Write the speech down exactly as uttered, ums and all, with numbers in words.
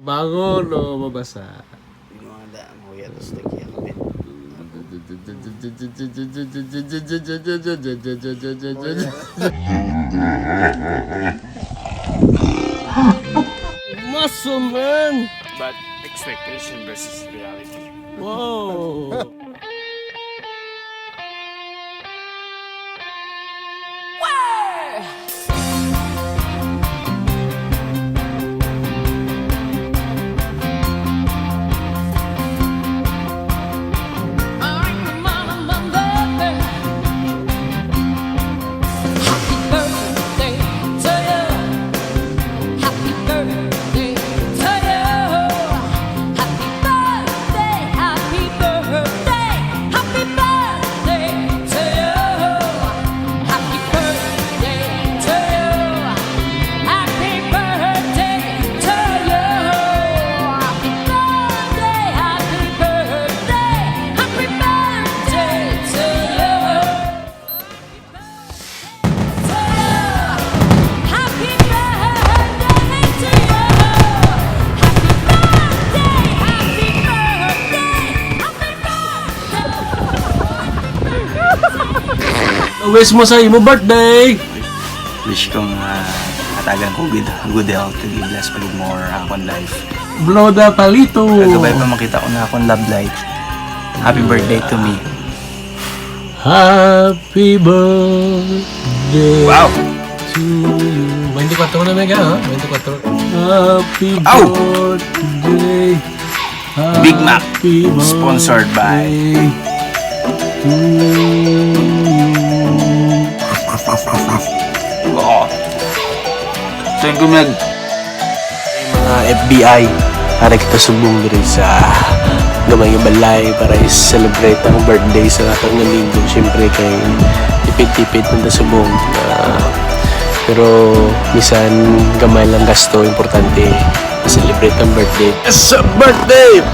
Bangon o mabasa? Pinuhanda ang huya, tapos nagkiyakapit. Muscle man! But expectation versus reality. Wow! Wish mo sa imo birthday? Wish kong uh, hatagan ko good, good health, to be blessed pa gid more ang akong life. Blow the palito. Kagabay pa makita ko na akong love life. Happy birthday to me. Happy birthday Wow! to you. twenty-four na, Mega, ha? twenty-four. Happy Ow! birthday. Big Mac, Happy sponsored by birthday to you. Oo. Thank you, Meg. Mga F B I, para kita subong diri sa gamay nga balay para i-celebrate ang birthday sa atong amigo. Siyempre kay tipid-tipid man ta subong. Ah, pero bisan gamay lang gasto, importante ma-celebrate ang birthday. Sa birthday!